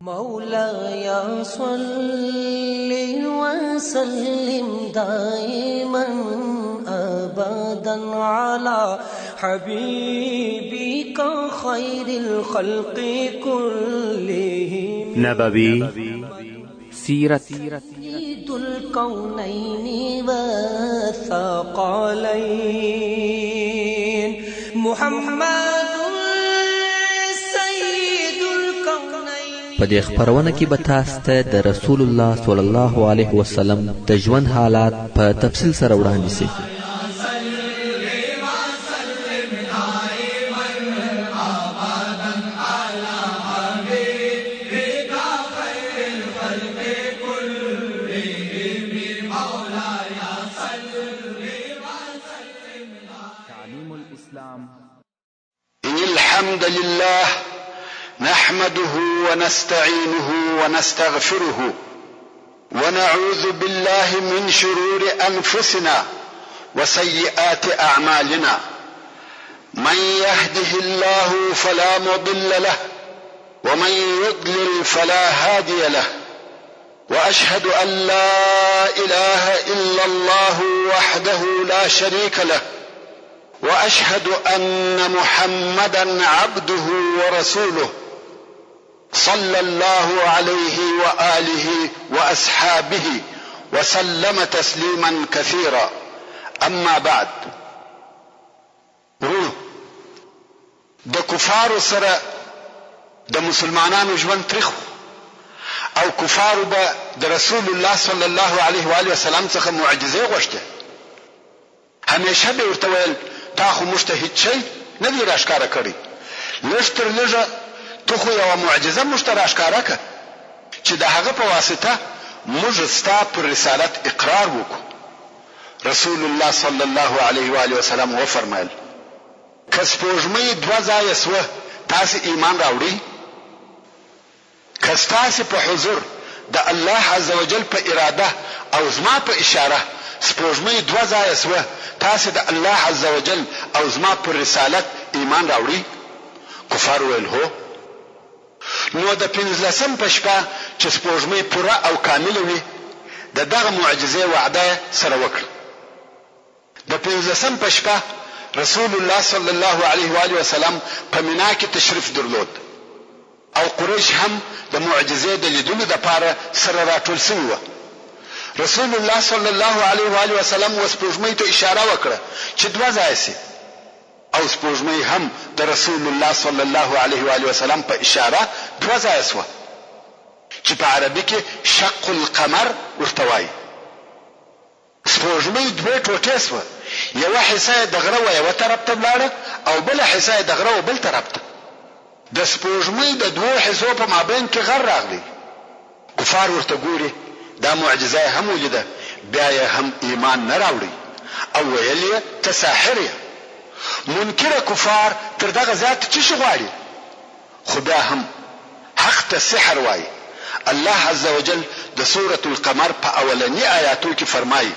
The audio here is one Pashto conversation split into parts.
مولاي صل وسلم دائما ابدا على حبيبك خير الخلق كلهم. نبوي سیرت. سيد الكونين والثقلين محمد سيد الكونين. په دې خپرونه کې به تاسو ته د رسول الله صلی الله علیه وسلم د ژوند حالات په تفصیل سره وړاندې شي. إن الحمد لله نحمده ونستعينه ونستغفره ونعوذ بالله من شرور أنفسنا وسيئات أعمالنا من يهده الله فلا مضل له ومن يضلل فلا هادي له واشهد ان لا اله الا الله وحده لا شريك له واشهد ان محمدا عبده ورسوله صلى الله عليه واله واصحابه وسلم تسليما كثيرا اما بعد. وروڼو! د کفارو سره د مسلمانانو ژوند تریخ وو او کفارو به د رسول الله صلی الله علیه و آله وسلم څخه معجزې غوښتې، همیشه به یې ورته ویل، تا خو موږ ته هیڅ شی نه دی راښکاره کړی، لږ تر لږه ته خو یوه معجزه موږ ته راښکاره کړه چې د هغه په واسطه موږ ستا پر رسالت اقرار وکړو. رسول الله صلی الله علیه و آله وسلم وفرمایل، که سپوږمۍ دوه ځایه شوه تاسې ایمان راوړئ؟ که ستاسې په حضور د الله عزوجل په اراده او زما په اشاره سپوږمۍ دوه ځایه شوه تاسې د الله عزوجل او زما پر رسالت ایمان راوړئ؟ کفارو ویل، هو. نو د پنځلسم په شپه چې سپوږمۍ پوره او کامله وي د دغه معجزې وعده یې سره وکړه. د پنځلسم په شپه رسول الله صلی الله علیه و آله وسلم په مینا کې تشریف درلود او قریش هم د معجزې د لیدلو لپاره سره راټول شوي وه. رسول الله صلی الله علیه و آله وسلم و سپوږمۍ ته اشاره وکړه چې دوه ځایه شي. او سپوږمۍ هم د رسول الله صلی الله علیه و آله وسلم په اشاره دوه ځایه شوه چې په عربي کې شق القمر ورته وايي. سپوږمۍ دوې ټوټې شوه، یوه حصه یې د غره و یوه طرف ته ولاړه او بله حصه یې د غره و بل طرف ته. د سپوږمۍ د دوو حصو په مابین کې غر راغلی. کفار ورته ګوري، دا معجزه یې هم ولیده، بیا یې هم ایمان نه راوړی او ویل یې ته ساحر یې. منکره کفار تر دغه زیات څه شي غواړي؟ خو بیا هم حق ته سحر وایي. الله عزوجل د سورة القمر په اولني آیاتو کې فرمایي،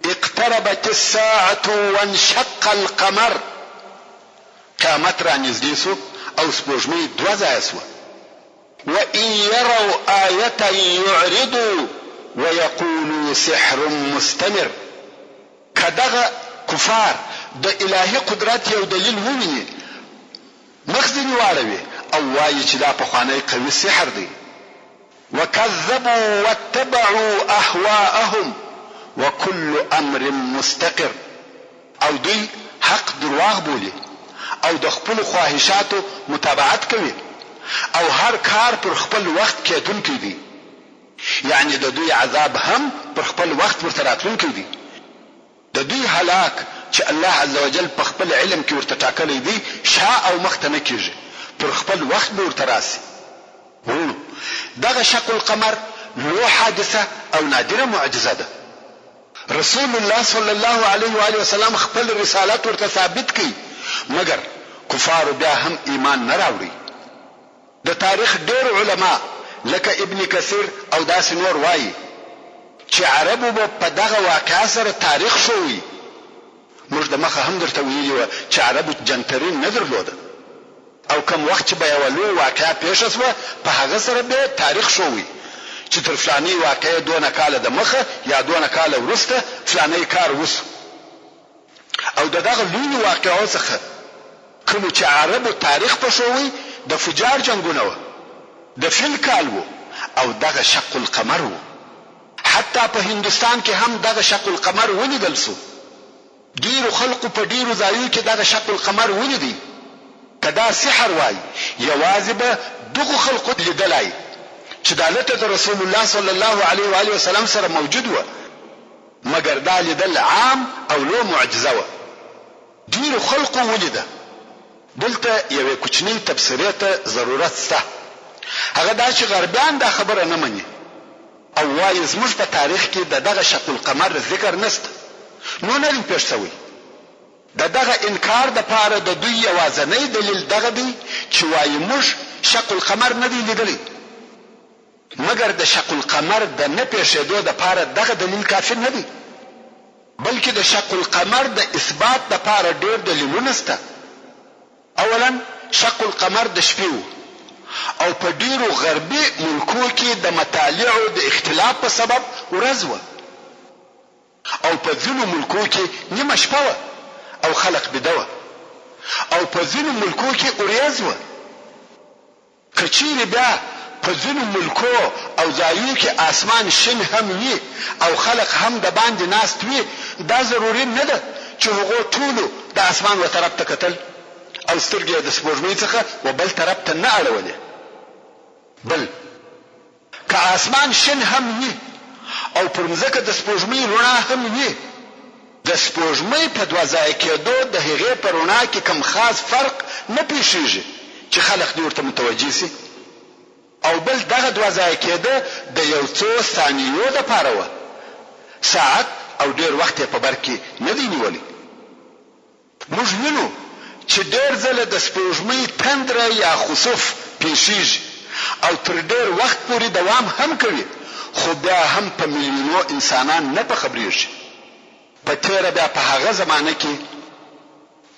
اقتربت الساعة وانشق القمر، قیامت رانږدې شو او سپوږمۍ دوه ځایه شوه. وان يروا آیة يعرضوا ويقولوا سحر مستمر، که دغه کفار د الهي قدرت یو دلیل وویني مخ ځینې واړوي او وایي چې دا پخوانی قوي سحر دی. وکذبوا واتبعوا اهواءهم وکل امر مستقر، او دوی حق درواغ بولي او د خپلو خواهشاتو متابعت کوي او هر کار پر خپل وخت کېدونکی دی، یعنې د دوی عذاب هم پر خپل وخت ورته راتلونکی دی. د دوی هلاک چې الله عزوجل په خپل علم کې ورته ټاکلی دی شا او مخ ته نه کېږي، پر خپل وخت به ورته راشي. وروڼو! دغه شق القمر لوی حادثه او نادره معجزه ده. رسول الله صلی الله علیه و آله وسلم خپل رسالت ورته ثابت کړ، مګر کفارو بیا هم ایمان نه راوړی. د تاریخ ډېر علماء لکه ابن کثیر او داسې نور وايي چې عربو به په دغه واقعه سره تاریخ ښووی. موږ د مخه هم درته ویلي وه چې عربو جنتري نه درلوده. او کوم وخت چې به یوه لویه واقعه پېښه شوه په هغه سره به یې تاریخ ښووی چې تر فلانۍ واقعې دونه کاله د مخه یا دونه کاله وروسته فلانی کار وشو او د دغه لویو واقعو څخه کومو چې عربو تاریخ په ښووی د فجار جنګونه وه، د فیل کال وو او دغه شق القمر وو. حتی په هندوستان کې هم دغه شق القمر ولیدل شو. ډېرو خلقو په ډېرو ځایو کې دغه شق القمر ولیدی. که دا سحر وای یوازې به دغو خلقو لیدلای چې دالته د رسول الله صلی الله علیه و آله وسلم سره موجود وه، مګر دا لیدل عام او لویه معجزه وه. ډېرو خلقو ولیده. دلته یوې کوچنۍ تبصرې ته ضرورت شته، هغه دا چې غربیان دا خبره نه مني او وايي زموږ په تاریخ کې د دغه شق القمر ذکر نشته نو نه دی پېښ شوی. د دغه انکار دپاره د دوی یواځنی دلیل دغه دی چې وايي موږ شق القمر نه دی لیدلی. مګر د شق القمر د نه پېښېدو دپاره دغه دلیل کافي نه دی. بلکې د شق القمر د اثبات لپاره ډېر دلیلونه شته، اولاً شق القمر د شپې وو او په ډېرو غربي ملکو کې د مطالعو د اختلاف په سبب ورځ وه او په ځینو ملکو کې نیمه شپه وه او خلق بیده وه او په ځینو ملکو کې اوریځ وه. که چیرې بیا په ځینو ملکو او ځایو کې آسمان شین هم وي او خلق هم د باندې ناست وي، دا ضروري نه ده چې هغو ټولو د آسمان و طرف ته کتل او سترګې یې د سپوږمۍ څخه و بل طرف ته نه اړولې. بل. که آسمان شین هم وي او پر مځکه د سپوږمۍ روڼا هم وي، د سپوږمۍ په دوه ځایه کېدو د هغې په روڼا کې کوم خاص فرق نه پېښېږي چې خلق دې ورته متوجه شي او بل دغه دوه ځایه کېده د یو څو ثانیو لپاره وه، ساعت او ډېر وخت یې په بر کې نه دی نیولی. موږ وینو چې ډېر ځله د سپوږمۍ تندره یا خسوف پېښېږي او تر ډېر وخت پورې دوام هم کوي، خو بیا هم په میلیونو انسانان نه په خبرېږي، په تېره بیا په هغه زمانه کې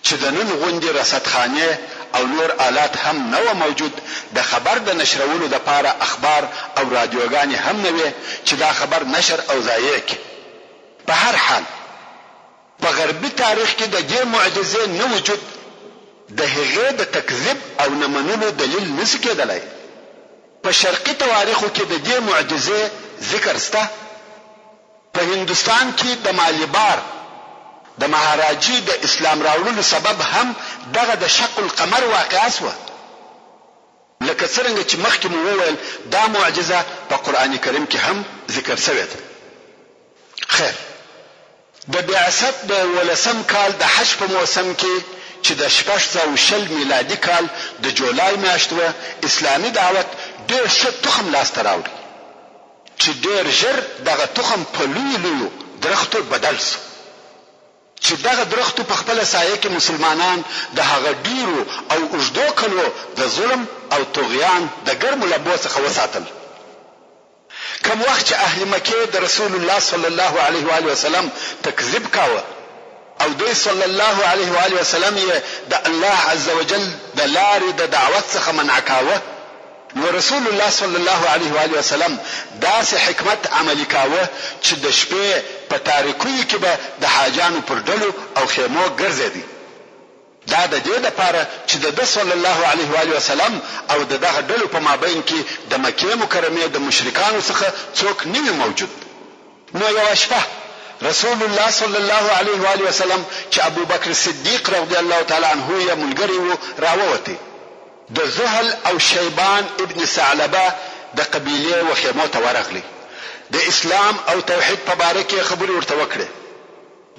چې د نن غوندې رصدخانې او نور آلات هم نه وه موجود، د خبر د نشرولو لپاره اخبار او رادیوګانې هم نه وې چې دا خبر نشر او ضایع کړي. په هر حال! په غربي تاریخ کې د دې معجزې نه وجود د هغې د تکذیب او نه منلو دلیل نه شي کېدلای. په شرقي تواریخو کې د دې معجزې ذکر شته. په هندوستان کې د مالیبار د مهاراجي د اسلام راوړلو سبب هم دغه د شق القمر واقعه شوه. لکه څرنګه چې مخکې مو وویل دا معجزه په قرآن کریم کې هم ذکر شوې ده. خیر! د بعثت د یوولسم کال د حج په موسم کې چې د 620 میلادي کال د جولای میاشت وه، اسلامي دعوت ډېر ښه تخم لاسته راوړی چې ډېر ژر دغه تخم په لویو لویو درختو بدل شو چې دغه درختو په خپله سایه کې مسلمانان د هغه ډېرو او اوږدو کلو د ظلم او طغیان د ګرمو لمبو څخه وساتل. کوم وخت چې اهل مکې د رسول الله صلی الله علیه وآله وسلم تکذیب کاوه او دی صلی الله علیه وآله وسلم یې د الله عزوجل د لارې د دعوت څخه منع کاوه نو رسول الله صلی الله علیه وآله وسلم داسې حکمت عملي کاوه چې د شپې په تاریکیو کې به د حاجیانو پر ډلو او خیمو ګرځېدی. دا د دې لپاره چې د ده صلی الله علیه و آله وسلم او د دغه ډلو په مابین کې د مکې مکرمې د مشرکانو څخه څوک نه وي موجود. نو یوه شپه رسول الله صلی الله علیه و آله وسلم چې ابوبکر صدیق رضی الله تعالی عنه یې ملګری وو راووتی، د ذهل او شیبان ابن ثعلبه د قبیلې و خیمو ته ورغلی، د اسلام او توحید په باره کې یې خبرې ورته وکړې.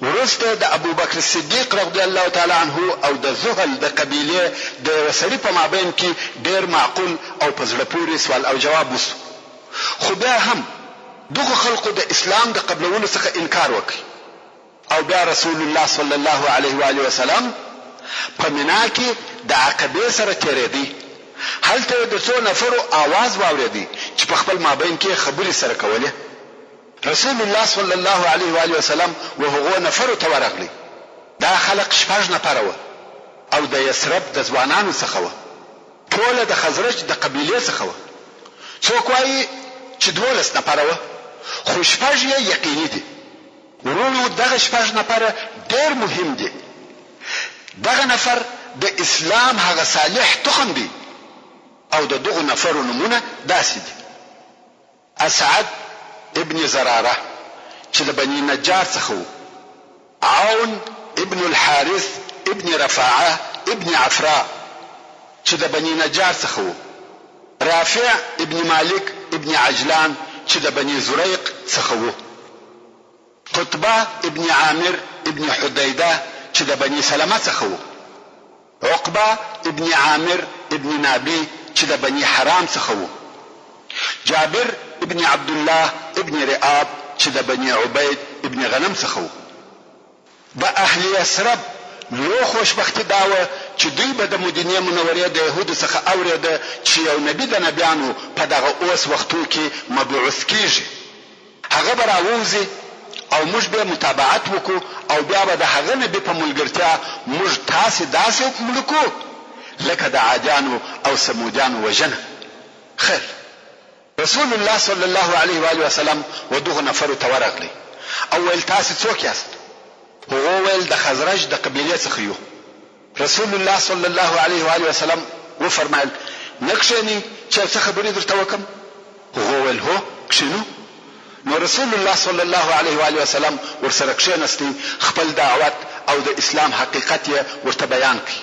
وروسته د ابوبکر صدیق رضی الله تعالی عنه او د ذهل د قبیلې د یوه سړي په مابین کې ډېر معقول او په زړه پورې سوال او جواب وشو، خو بیا هم دغو خلقو د اسلام د قبلولو څخه انکار وکړ او بیا رسول الله صلی الله علیه و آله وسلم په منا کې د عقبې سره تېرېدی، هلته یې د څو نفرو آواز واورېدی چې په خپل مابین کې یې خبرې سره کولې. رسول الله صلی الله علیه و آله وسلم و هغو نفرو ته ورغلی، دا خلق شپږ نفره وه او د یثرب د ځوانانو څخه وه. ټوله د خزرج د قبیلې څخه وه. څوک وايي چې 12 نفره وه، خو شپږ یې یقیني دي. وروڼو دغه شپږ نفره ډېر مهم دي. دغه نفر د اسلام هغه صالح تخم دی او د دغو نفرو نومونه داسې دي. اسعد ابن زراره چې د بني نجار څخه وو، عون ابن الحارث ابن رفاعه ابن عفراء چې د بني نجار څخه وو، رافع ابن مالک ابن عجلان چې د بني زریق څخه وو، قطبه ابن عامر ابن حدیده چې د بني سلمه څخه وو. عقبه ابن عامر ابن نابي چې د بني حرام څخه وو، جابر ابن عبدالله ابن رئاب چې د بني عبید ابن غنم څخه وو. د اهل یثرب لو خوشبختي دا وه چې دوی به د مدینې منورې د یهودو څخه اورېده چې یو نبي د نبیانو په دغه اوس وختو کې مبعوث کیږي. هغه به راووځي او موږ به یې متابعت وکړو او بیا به د هغه نبي په ملګرتیا موږ تاسې داسې مړه کړو لکه د عادیانو او ثمودیانو وژنه. خیر! رسول الله صلی الله علیه وآله وسلم و دغو نفرو ته ورغلی او ویل تاسې څوک یاست؟ هغو ویل د خزرج د قبیلې څخه یو. رسول الله صلی الله علیه و آله وسلم وفرمایل، نه کښېنئ چې یو څه خبرې درته وکړم؟ هغو ویل، هو کښېنو. نو رسول الله صلی الله علیه و آله وسلم ورسره کښېنستی، خپل دعوت او د اسلام حقیقت یې ورته بیان کړ،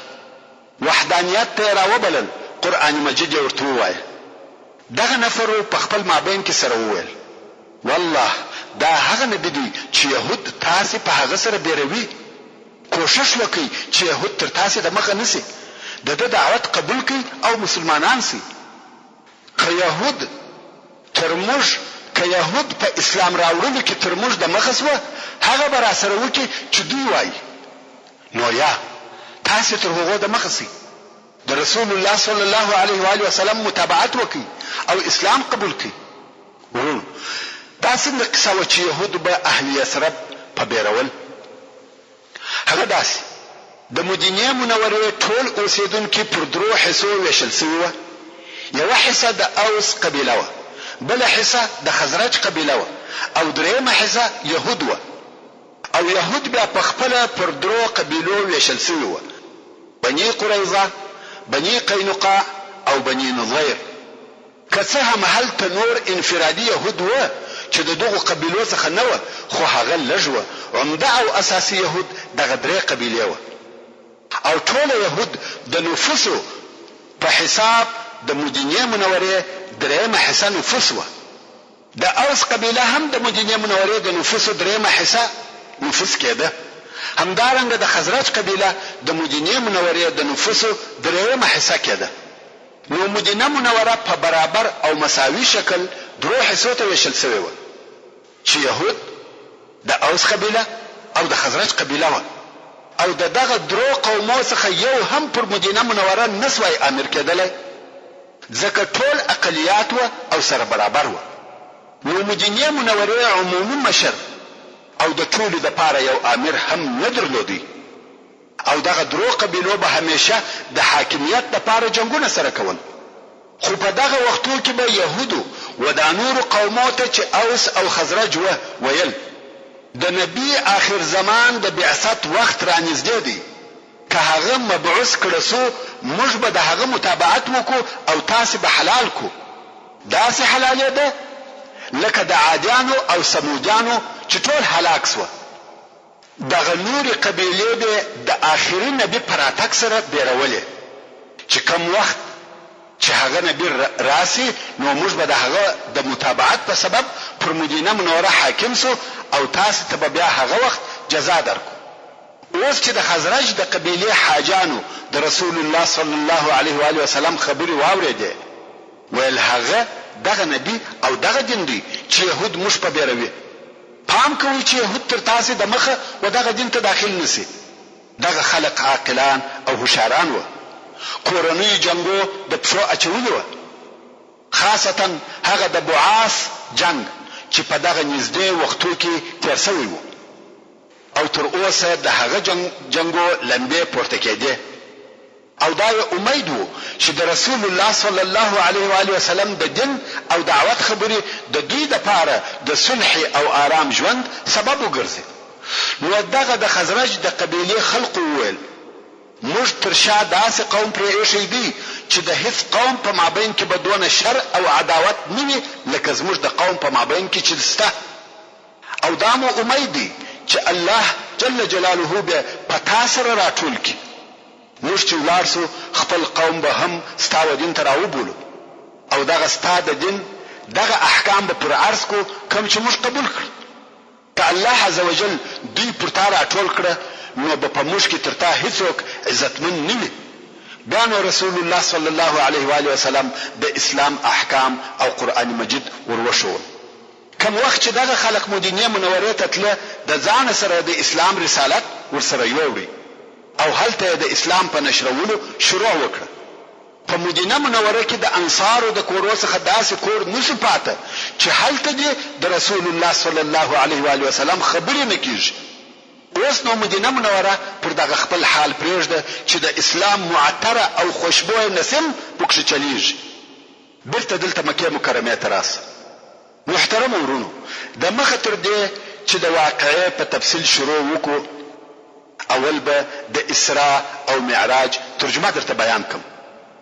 وحدانیت ته یې راوبلل، قرآن مجید یې ورته ووایه. دغه نفرو په خپل مابین کې سره وویل، والله دا هغه نبي دی چې یهود تاسې په هغه سره بېروي. کوښښ وکړئ چې یهود تر تاسې د مخه نه شي، د ده دعوت قبول کړئ او مسلمانان شئ. که یهود تر موږ که یهود په اسلام راوړلو کې تر موږ د مخه شوه، هغه به راسره وکړي چې دوی وايي. نو یا تاسې تر هغو د مخه شئ، د رسول الله صلی الله علیه وآله وسلم متابعت وکړئ او اسلام قبول کړئ. وروڼو! دا څنګه قصه وه چې یهودو به اهل یثرب په بېرول؟ هغه داسې، د مدینې منورې ټول اوسېدونکي پر درو حصو وېشل شوي وه، یوه حصه د اوس قبیله وه، بله حصه د خزرج قبیله وه او درېیمه حصه یهود وه او یهود بیا په خپله پر درو قبیلو وېشل شوي وه، بني قریظه، بني قینقاع او بني نضیر. که څه هم هلته نور انفرادي یهود وه چې د دغو قبیلو څخه نه وه خو هغه لږ وه، عمده او اساسي یهود دغه درې قبیلې وه او ټوله یهود د نفوسو په حساب د مدینې منورې درېیمه حصه نفوس وه. د اوس قبیله هم د مدینې منورې د نفوسو درېیمه حصه نفوس کېده. همدارنګه د خزرج قبیله د مدینې منورې د نفوسو درېیمه حصه کېده. نو مدینه منوره په برابر او مساوي شکل درو حصو ته وېشل شوې وه چې یهود، د اوس قبیله او د خزرج قبیله وه او د دغه درو قومو څخه یو هم پر مدینه منوره نه شوای آمر کېدلی ځکه ټول اقلیات وه او سره برابر وه نو مدینې منورې عمومي مشر او د ټولو دپاره یو آمر هم نه درلودی. او دغه درو قبیلو به همیشه د حاکمیت د پاره جنګونه سره کول. خو په دغه وختو کې به یهودو و دا نورو قومو ته چې اوس او خزرج وه ویل، د نبي آخر زمان د بعثت وخت رانږدې دی، که هغه مبعوث کړه شو موږ به د هغه متابعت وکړو او تاسې به حلال کړو. داسې حلالېده لکه د عادیانو او ثمودیانو چې ټول هلاک شوه. دغه نورې قبیلې بې د آخري نبي په راتګ سره بېرولې چې کوم وخت چې هغه نبي راسي نو موږ به د هغه د متابعت په سبب پر مدینه منوره حاکم شو او تاسې ته به بیا هغه وخت جزا درکړو. اوس چې د خزرج د قبیلې حاجانو د رسول الله صلی الله علیه وآله وسلم خبرې واورېدې ویل هغه دغه نبي او دغه دین دی چې یهود موږ په بېروي. پام کوئ چې یهود تر تاسې د مخه و دغه دین ته داخل نه شي. دغه خلق عاقلان او هوښیاران وه. کورنیو جنګو د پښو اچولي وه. خاصتاً هغه د بعاث جنګ چې په دغه نږدې وختو کې تېر شوی وو او تر اوسه د هغه جنګو لمبې پورته کېدې. او دا یې امید وو چې د رسول الله صلی الله علیه و آله وسلم د دین او دعوت خبرې د دوی لپاره د صلحې او آرام ژوند سبب وګرځي. نو دغه د خزرج د قبیلې خلقو وویل، موږ تر شا داسې قوم پرې ایښی دی چې د هیڅ قوم په مابین کې به دونه شر او عداوت نه وي لکه زموږ د قوم په مابین کې چې شته او دا مو امید دی چې الله جل جلاله به په تا سره راټول کړي. موږ چې ولاړ شو خپل قوم به هم ستا و دین ته راوبولو او دغه ستا د دین دغه احکام به پر عرض کړو کوم چې موږ قبول کړل. که الله عزوجل دوی پر تا راټول کړه نو به په موږ کې تر تا هیڅوک عزتمن نه وي. بیا نو رسول الله صلی الله علیه وآله وسلم د اسلام احکام او قرآن مجید ور وښوول. کوم وخت چې دغه خلق مدینې منورې ته تله د ځانه سره د اسلام رسالت ورسره یوړی او هلته یې د اسلام په نشرولو شروع وکړه. په مدینه منوره کې د انصارو د کورو څخه داسې کور نه شو پاته چې هلته دې د رسول الله صلی الله علیه وآله وسلم خبرې نه کیږي. اوس نو مدینه منوره پر دغه خپل حال پریږده چې د اسلام معطره او خوشبویه نسیم پکښې چلیږي. بیرته دلته مکې مکرمې ته راسه. محترمو وروڼو! د مخه تر دې چې د واقعې په تفصیل شروع وکړو، اول به د اسراء او معراج ترجمه درته بیان کړم.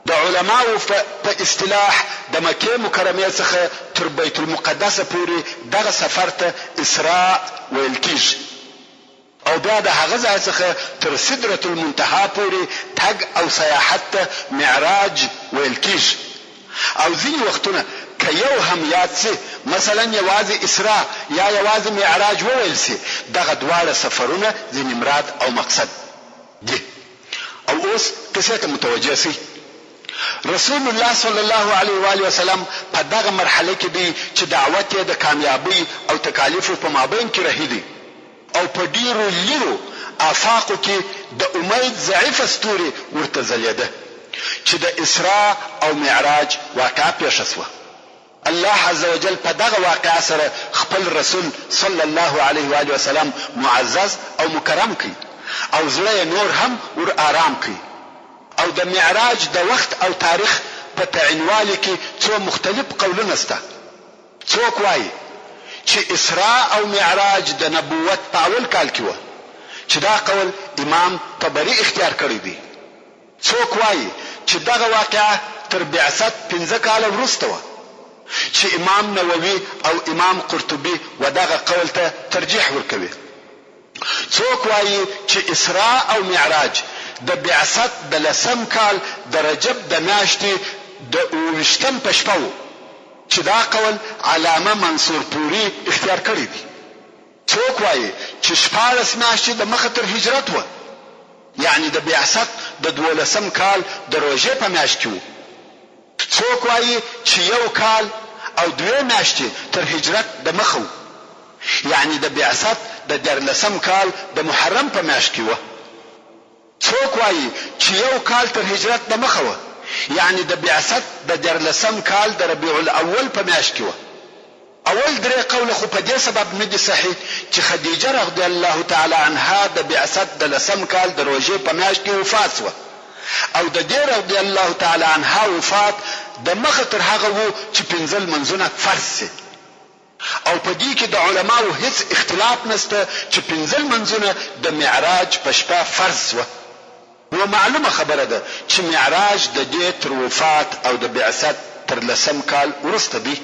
د علماوو په اصطلاح د مکې مکرمې څخه تر بیت المقدسه پورې دغه سفر ته اسراء ویل کیږي. او بیا د هغه ځای څخه تر سدرة المنتهی پورې تګ او سیاحت ته معراج ویل کیږي او ځینې وختونه که یو هم یاد شي مثلا یوازې اسراء یا یوازې معراج وویل شي دغه دواړه سفرونه ځینې مراد او مقصد دي. او اوس قصې ته متوجه شئ. رسول الله صلی الله علیه و آله وسلم په دغه مرحله کې دی چې دعوت یې د کامیابۍ او تکالیفو په مابین کې رهي دی. او په ډېرو لیرو آفاقو کې د امید ضعیفه ستوري ورته ځلېده چې د اسراء او معراج واقعه پېښه شوه. الله عزوجل په دغه واقعه سره خپل رسول صلی الله علیه وآله وسلم معزز او مکرم کړ او زړه یې نور هم ور آرام کړ او د معراج د وخت او تاریخ په تعینوالي کې څو مختلف قولونه شته. څوک وايي چې اسراء او معراج د نبوت په اول کال کې وه چې دا قول امام طبري اختیار کړی دی. څوک وايي چې دغه واقعه تر بعثت پنځه کاله وروسته وه چې امام نووي او امام قرطبي ودغه قول ته ترجیح ورکوي. څوک وايي چې اسراء او معراج د بعثت د لسم کال د رجب د میاشتې د اووه ویشتم په شپه وو چې دا قول علامه منصور پوري اختیار کړی دی. څوک وايي چې 16 میاشتې د مخه تر هجرت وه یعنې د بعثت د دولسم کال د روژې په میاشت کې وو. څوک وايي چې یو کال او دوې میاشتې تر هجرت د مخه وو یعنې د بعثت د دیارلسم کال د محرم په میاشت کې وه. څوک وايي چې یو کال تر هجرت د مخه وه یعنې د بعثت د دیارلسم کال د ربیع الاول په میاشت کې وه. اول درې قوله خو په دې سبب نه دي صحیح چې خدیجه رضی الله تعالی عنها د بعثت د لسم کال د روژې په میاشت کې وفات شوه او د دې رضی الله تعالی عنها وفات د مخه تر هغه وو چې پنځه لمنځونه فرض شي او په دې کې د علماوو هیڅ اختلاف نشته چې پنځه لمنځونه د معراج په شپه فرض شوه نو معلومه خبره ده چې معراج د دې تر وفات او د بعثت تر لسم کال وروسته دی.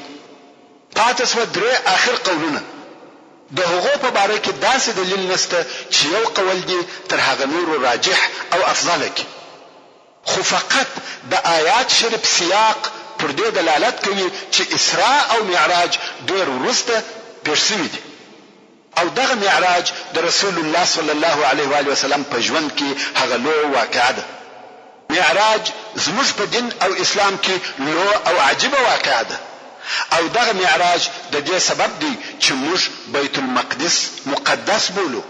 پاتې شوه درې آخر قولونه، د هغو په باره کې داسې دلیل نشته چې یو قول دې تر هغه نورو راجح او افضله کړي، خو فقط د آیات شریف سیاق پر دې دلالت کوي چې اسراء او معراج ډېر وروسته پېښ شوي دي. او دغه معراج د رسول الله صلی الله علیه وآله وسلم په ژوند کې هغه لویه واقعه ده. معراج زموږ په دین او اسلام کې لویه او عجیبه واقعه ده او دغه معراج د دې سبب دی چې موږ بیت المقدس مقدس بولو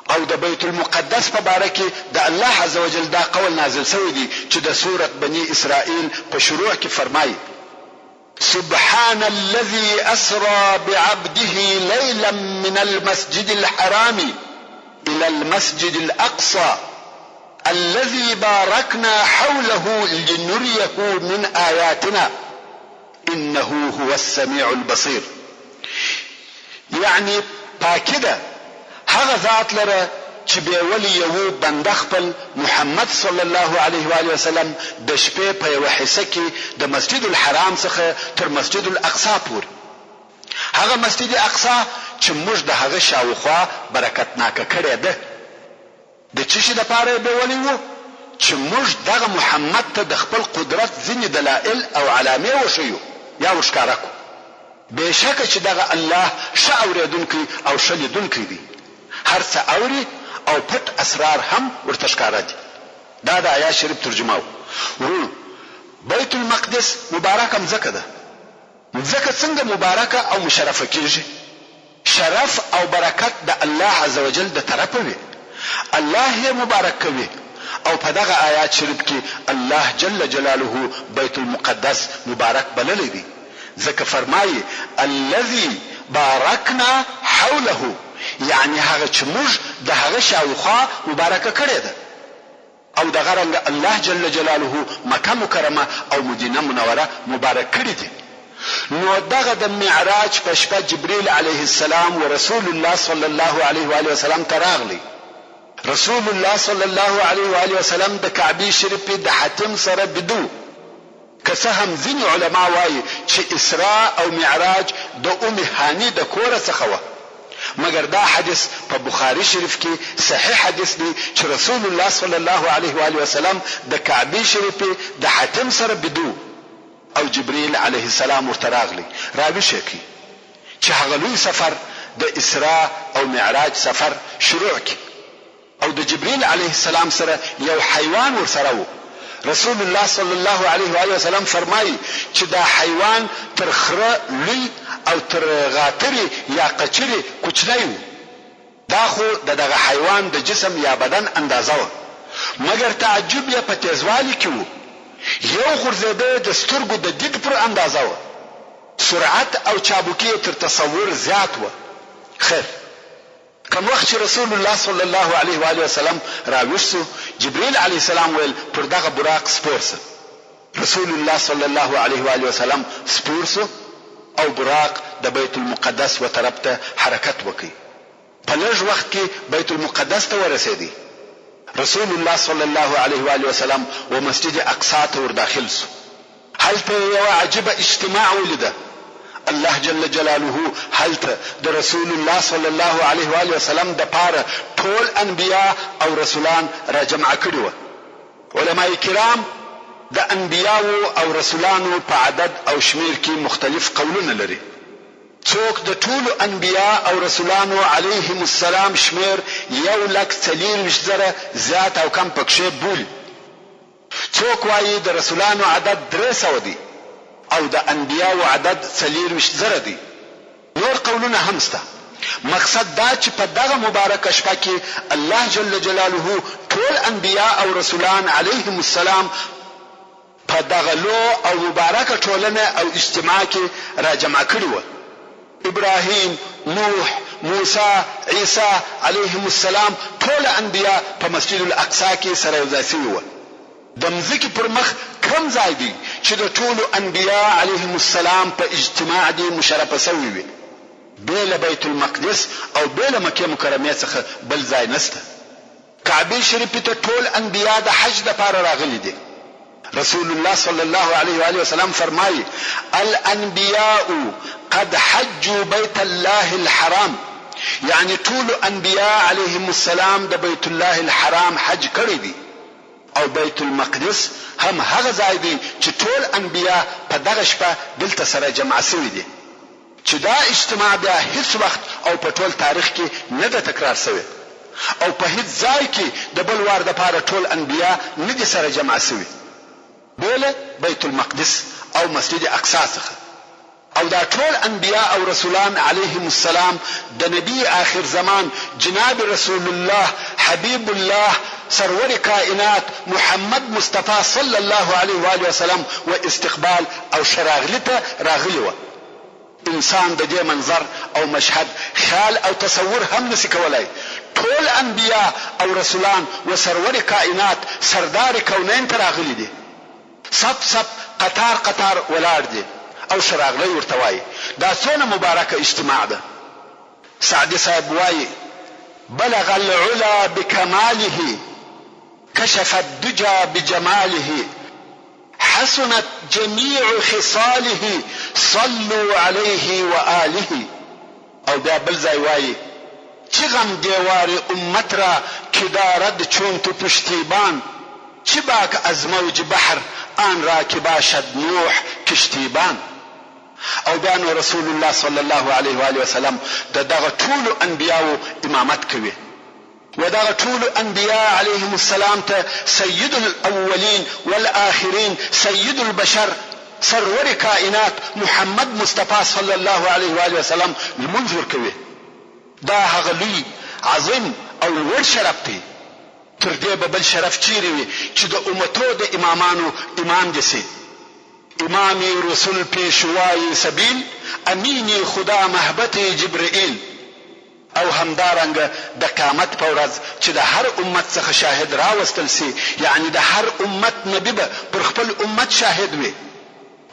او د بیت المقدس په باره کې د الله عزوجل دا قول نازل شوی دی چې د سورة بني اسرائیل په شروع کې فرمایي. سبحان الذي اسرى بعبده ليلا من المسجد الحرام الى المسجد الاقصى. الذي بارکنا حوله لنریه من آیاتنا انه هو السمیع البصیر یعنی پاکي ده هغه ذات لره چې بېولی یې وو بنده خپل محمد صلی الله علیه وآله وسلم د شپې په یوه حصه کې د مسجد الحرام څخه تر مسجد الاقصی پورې هغه مسجد اقصی چې موږ د هغه شاوخوا برکتناکه کړې ده. د څه شي لپاره یې بېولی وو؟ چې موږ دغه محمد ته د خپل قدرت ځینې دلائل او علامې وښیو یا ورښکاره کړو. بېشکه چې دغه الله ښه اورېدونکی او ښه لیدونکی دی، هر څه اوري او پټ اسرار هم ورته ښکاره دي. دا د آیات شریف ترجمه وه. وروڼو! بیت المقدس مبارکه مځکه ده. مځکه څنګه مبارکه او مشرفه کیږي؟ شرف او برکت د الله عزوجل د طرفه وي، الله یې مبارک کوي او په دغه آیات شریف کې الله جل جلاله بیت المقدس مبارک بللی دی، ځکه فرمایي، الذي بارکنا حوله یعنې هغه چې موږ د هغه شاوخوا مبارکه کړې ده. او دغه رنګه الله جل جلاله مکه مکرمه او مدینه منوره مبارک کړي دي نو دغه د معراج په شپه جبریل علیه السلام ورسول الله صلی الله علیه وآله وسلم ته راغلی رسول الله صلی الله علیه وآله وسلم د کعبې شریفې د حتم سره بیده وو. که څه هم ځینې علماء وايي چې اسراء او معراج د ام هاني د کوره څخه وه، مګر دا حدیث په بخاري شریف کې صحیح حدیث دی چې رسول الله صلی الله علیه وآله وسلم د کعبې شریفې د حتم سره بیده وو او جبریل علیه السلام ورته راغلی راویښ یې کړ چې هغه لوی سفر د اسراء او معراج سفر شروع کړي. او د جبريل عليه السلام سره يو حيوان ورسره وو، رسول الله صلی الله عليه وآله وسلم فرمايي چې دا حيوان تر خره لوی او تر غاترې يا قچرې کوچنی وو، دا خو د دغه حيوان د جسم يا بدن اندازه وه، مګر تعجب يې په تېزوالي کې وو، يو غورځېده يې د سترګو د ديد پر اندازه وه، سرعت او چابکي يې تر تصور زيات وه، خير! کوم وخت چې رسول الله صلی الله علیه و آله وسلم راویښ شو، جبرئیل علیه السلام ویل، پر دغه براق سپور شه. رسول الله صلی الله علیه و آله وسلم سپور شو او براق د بیت المقدس و طرف ته حرکت وکړ. په لږ وخت کې بیت المقدس ته ورسېدی. رسول الله صلی الله علیه و آله وسلم و مسجد اقصی ته ورداخل شو. هلته یې یوه عجیبه اجتماع ولیده، الله جل جلاله هلته د رسول الله صلی الله علیه وآله وسلم دپاره ټول انبیاء او رسولان راجمع کړي وه. علماء کرام د انبیاوو او رسولانو په عدد او شمېر کې مختلف قولونه لري. څوک د ټولو انبیاء او رسولانو علیهم السلام شمېر یو لک څلېرویشت زره زیات او کم پکښې بولي. څوک وايي د رسولانو عدد 300 دی او د انبیاوو عدد 24 زره دی. نور قولونه هم شته. مقصد دا چې په دغه مبارکه شپه کې الله جل جلاله ټول انبیا او رسولان علیهم السلام په دغه لو او مبارکه ټولنه او اجتماع کې راجمع کړي وه. ابراهیم، نوح، موسی، عیسی علیهم السلام ټول انبیا په مسجد الاقصی کې سره یو ځای شوي وه. د مځکې پر مخ کوم ځای دی چې د ټولو انبیا علیهم السلام په اجتماع دې مشرفه شوی وي؟ بې له بیت المقدس او بې له مکې مکرمې څخه بل ځای نشته. کعبې شریفې ته ټول انبیاء د حج لپاره راغلي دي. رسول الله صلی الله علیه وآله وسلم فرمايي، الانبیاء قد حجوا بیت الله الحرام، یعنې ټولو انبیاء علیهم السلام د بیت الله الحرام حج کړی دی او بیت المقدس هم هغه ځای دی چې ټول انبیاء په دغه شپه دلته سره جمع شوي دي. چې دا اجتماع بیا هیڅ وخت او په ټول تاریخ کې نه ده تکرار شوې او په هیڅ ځای کې د بل وار دپاره ټول انبیا نه دي سره جمع شوي بې له بیت المقدس او مسجد اقصی څخه او دا ټول انبیا او رسولان علیهم السلام د نبی آخر زمان جناب رسول الله حبیب الله سرور کائنات محمد مصطفی صلی الله علیه وآله وسلم و استقبال او ښه راغلي ته راغلي وه. انسان د دې منظر او مشهد خیال او تصور هم نشي کولای. ټول انبیا او رسولان و سرور کائنات سردار کونین ته راغلي دي. صف صف قطار قطار ولاړ دي او ښه راغلی ورته وايي. دا څونه مبارکه اجتماع ده. سعدي صاحب وايي، بلغ العلی بکماله کشف الدجی بجماله حسنت جميع خصاله صلو علیه وآله او بیا بل ځای وايي، چه غم دیوار امت را که دارد چون تو پشتیبان چه باک از موج بحر آن را که باشد نوح کشتیبان او بیا نو رسول الله صلی الله علیه و آله وسلم د دغه ټولو انبیاوو امامت کوي و دغه ټولو انبیاء علیهم السلام ته سید الاولین والآخرین سید البشر سرور کائنات محمد مصطفی صلی الله علیه و آله وسلم لمونځ ورکوي. دا هغه لوی، عظیم او لوړ شرف دی، تر دې به بل شرف چیرې وي چې د امتو د امامانو امام دې شي. امامی رسل پیشوای سبیل امینی خدا مهبط جبرئیل او همدارنګه د قیامت په ورځ چې د هر امت څخه شاهد راوستل شي، یعنې د هر امت نبي به پر خپل امت شاهد وي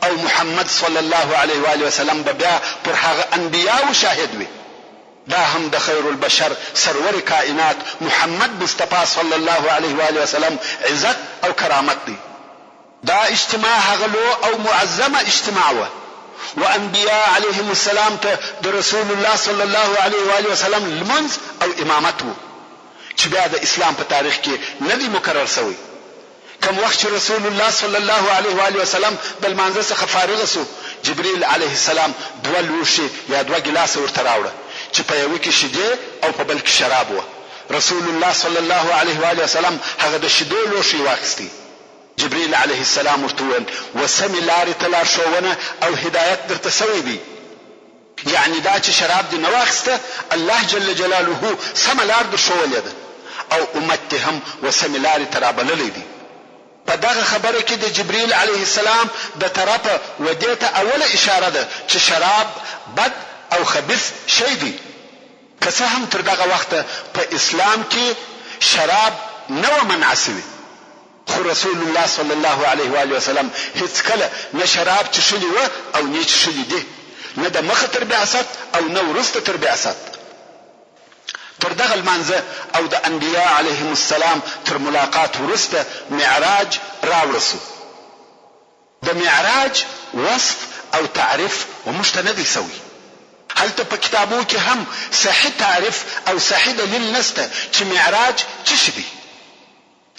او محمد صلی الله علیه وآله وسلم به بیا پر هغه انبیاوو شاهد وي. دا هم د خیر البشر سرور کائنات محمد مصطفی صلی الله علیه وآله وسلم عزت او کرامت دی. دا اجتماع هغه لو او معظمه اجتماع وه و انبیاء علیهم السلام ته د رسول الله صلی الله علیه و آله وسلم لمونځ او امامت وو چې بیا د اسلام په تاریخ کې نه دی مکرر شوی. کوم وخت چې رسول الله صلی الله علیه و آله وسلم د لمانځه څخه فارغ شو جبریل علیه السلام دوه لوښي یا دوه ګیلاسه ورته راوړه چې په یوه کې شیدې او په بل کې شراب وه. رسول الله صلی الله علیه و آله وسلم هغه د شیدو لوښی واخیستی. جبرئیل علیه السلام ورته وویل، و سمې لارې ته لارښوونه او هدایت درته شوی دی، یعنې دا چې شراب دې نه واخیسته، الله جل جلاله سمه لار در ښوولې ده او امت دې هم و سمې لارې ته رابللی دی. په دغه خبره کې د جبرئیل علیه السلام د طرفه و دې ته اوله اشاره ده چې شراب بد او خبیث شی دی، که څه هم تر دغه وخته په اسلام کې شراب نه وه منع شوي، خو رسول الله صلی الله علیه و آله وسلم هیڅکله نه شراب چښلي وه او نې چښلي دي، نه د مخه تر بعثت او نه وروسته تر بعثت. تر دغه لمانځه او د انبیاء علیهم السلام تر ملاقات وروسته معراج راوړه شو. د معراج وصف او تعریف وموږ ته نه دی شوی. هلته په کتابو کې هم صحیح تعریف او صحیح دلیل نشته چې معراج څه شي دی.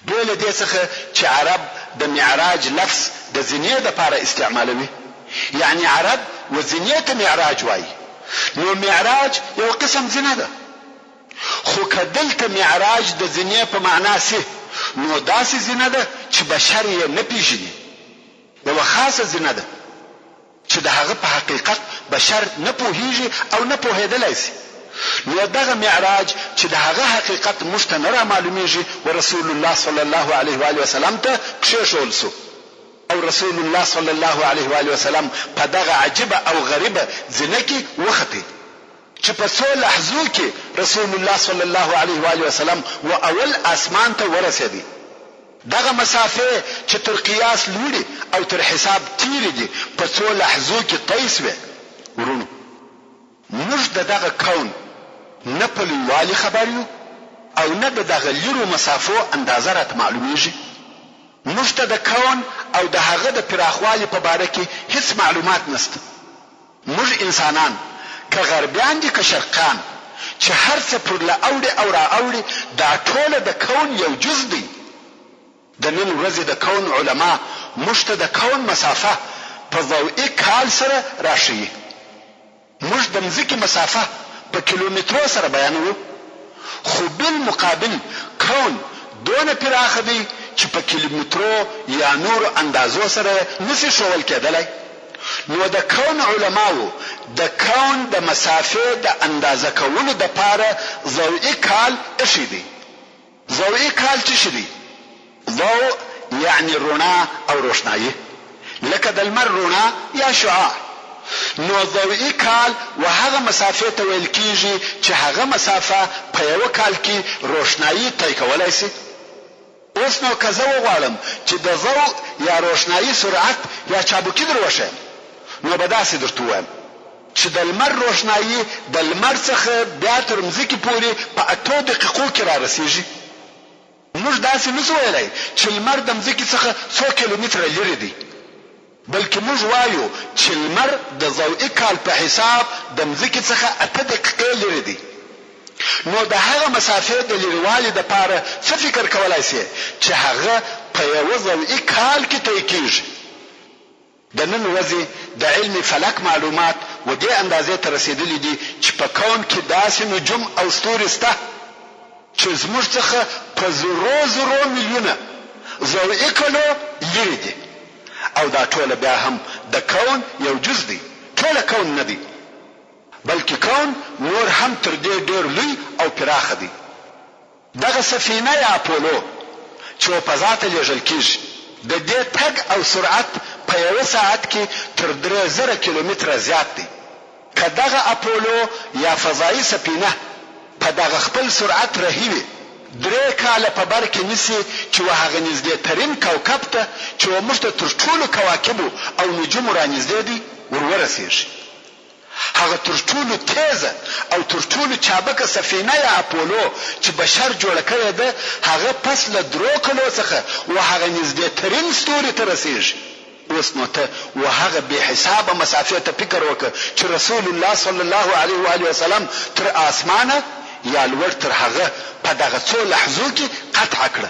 بې له دې څخه چې عرب د معراج لفظ د زینې لپاره استعمالوي، یعنې عرب و زینې ته معراج وايي، نو معراج یو قسم زینه ده، خو که دلته معراج د زینې په معنا شي، نو داسې زینه ده چې بشر یې نه پېژني، یوه خاصه زینه ده. چې د هغه په حقیقت بشر نه پوهیږي او نه پوهیدلای شي، نو دغه معراج چې د هغه حقیقت موږ ته نه رامعلومیږي و رسول الله صلی الله علیه وآله وسلم ته کښیښول شو او رسول الله صلی الله علیه وآله وسلم په دغه عجیبه او غریبه زینه کې وختی چې په څو لحظو کې رسول الله صلی الله علیه وآله وسلم و اول آسمان ته ورسیدی. دغه مسافې چې تر قیاس لوړې او تر حساب تېرې دي، په څو لحظو کې طی شوې. وروڼو! موږ د دغه کون نه په لویوالي خبر یو او نه د دغه لیرو مسافو اندازه راته معلومېږي. موږ ته د کون او د هغه د پراخوالي په باره کې هېڅ معلومات نشته. موږ انسانان که غربیان دي که شرقیان چې هر څه پر له اوړي او را اوړي دا ټوله د کون یو جز دی. د نن ورځې د کون علما موږ ته د کون مسافه په ضوئي کال سره راښيي. موږ د مځکې مسافه په کیلومترو سره بیانوو خو بالمقابل کون دونه پراخه دی چې په کیلومترو یا نورو اندازو سره یې نشي ښوول کېدلای. نو د کون علماوو د کون د مسافې د اندازه کولو دپاره ضوئي کال ایښی دی. ضوئي کال څه شي دی؟ ضوء یعنې روڼا او روښنايي، لکه د لمر روڼا یا شعاع. نو ضوئي کال و هغه مسافې ته ویل کیږي چې هغه مسافه په یوه کال کې روښنايي طی کولای شي. اوس نو که زه وغواړم چې د ضوء یا روښنايي سرعت یا چابکي در وښیم نو به داسې درته ووایم چې د لمر روښنايي د لمر څخه بیا تر مځکې پورې په اتو دقیقو کې رارسیږي. موږ داسې نه شو ویلای چې لمر د مځکې څخه څو کیلومتره لرې دی، بلکې موږ وایو چې لمر د ضوئي کال په حساب د مځکې څخه اته دقیقې لرې دی. نو د هغه مسافې د لرې والي لپاره څه فکر کولای شې چې هغه په یوه ضوئي کال کې طی کیږي؟ د نن ورځې د علم فلک معلومات و دې اندازې ته رسېدلي دي چې په کون کې داسې نجوم او ستوري شته چې زموږ څخه په زرو زرو میلیونه ضوئي کلو لرې دي او دا ټوله بیا هم د کون یو جز دی، ټوله کون نه دی، بلکې کون نور هم تر دې ډېر لوی او پراخه دی. دغه سفینه یا اپولو چې و فضا ته لېږل کېږي، د دې تګ او سرعت په یوه ساعت کې تر 3000 کیلومتره زیات دی. که دغه اپولو یا فضايي سفینه په دغه خپل سرعت رهي وي، درې کاله په بر کې نیسي چې و هغه نږدې ترین کوکب ته چې و موږ ته تر ټولو کواکبو او نجومو رانږدې دی، ور ورسېږي. هغه تر ټولو تېزه او تر ټولو چابکه سفینه یا اپولو چې بشر جوړه کړې ده، هغه پس له درو کلو څخه و هغه نږدې ترین ستوري ته رسېږي. اوس نو ته و هغه بې حسابه مسافې ته فکر وکړه چې رسول الله صلی الله علیه و آله وسلم تر آسمانه یا لوړ تر هغه په دغه څو لحظو کې قطع کړه.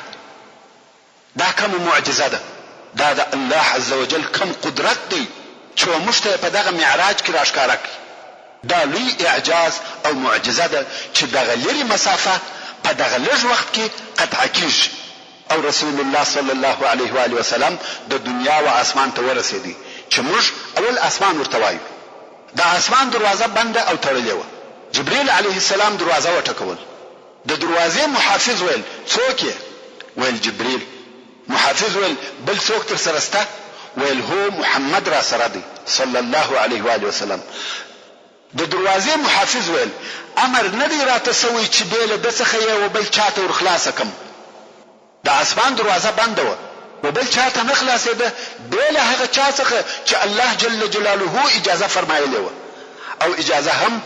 دا کومه معجزه ده؟ دا د الله عزوجل کوم قدرت دی چې و موږ ته یې په دغه معراج کې راښکاره کړ؟ دا لوی اعجاز او معجزه ده چې دغه لرې مسافه په دغه لږ وخت کې قطع کیږي او رسول الله صلی الله علیه وآله وسلم د دنیا و آسمان ته ورسیدی چې موږ اول آسمان ورته وایو. د آسمان دروازه بنده او تړلې وه. جبریل علیه السلام دروازه وټکول. د دروازې محافظ ویل، څوک یې؟ ویل، جبریل. محافظ ویل، بل څوک درسره شته؟ ویل، هو محمد راسره دی، صلی الله علیه وآله وسلم. د دروازې محافظ ویل، امر نه دی راته شوی چې بې له ده څخه یې و بل چاته ورخلاصه کړم. د آسمان دروازه بنده وه و بل چا ته نه خلاصېده بې له هغه چا څخه چې الله جل جلاله اجازه فرمایلې وه او اجازه هم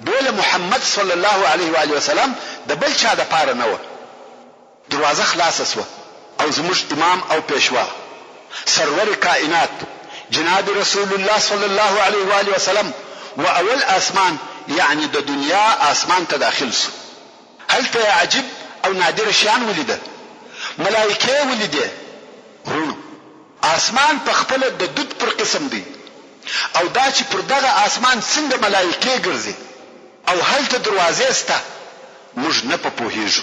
بې له محمد صلی الله علیه و آله وسلم د بل چا د پاره نه وه. دروازه خلاصه شوه او زموږ امام او پېشوا سرور کائنات جناب رسول الله صلی الله علیه و آله وسلم و اول آسمان یعنی د دنیا آسمان ته داخل شو. هلته یې عجیب او نادر شیان ولیده، ملایکې یې ولیدې. وروڼو! آسمان په خپله د دود پر قسم دی او دا چې پر دغه آسمان څنګه ملایکې ګرځي او هلته دروازې شته، موږ نه په پوهیږو.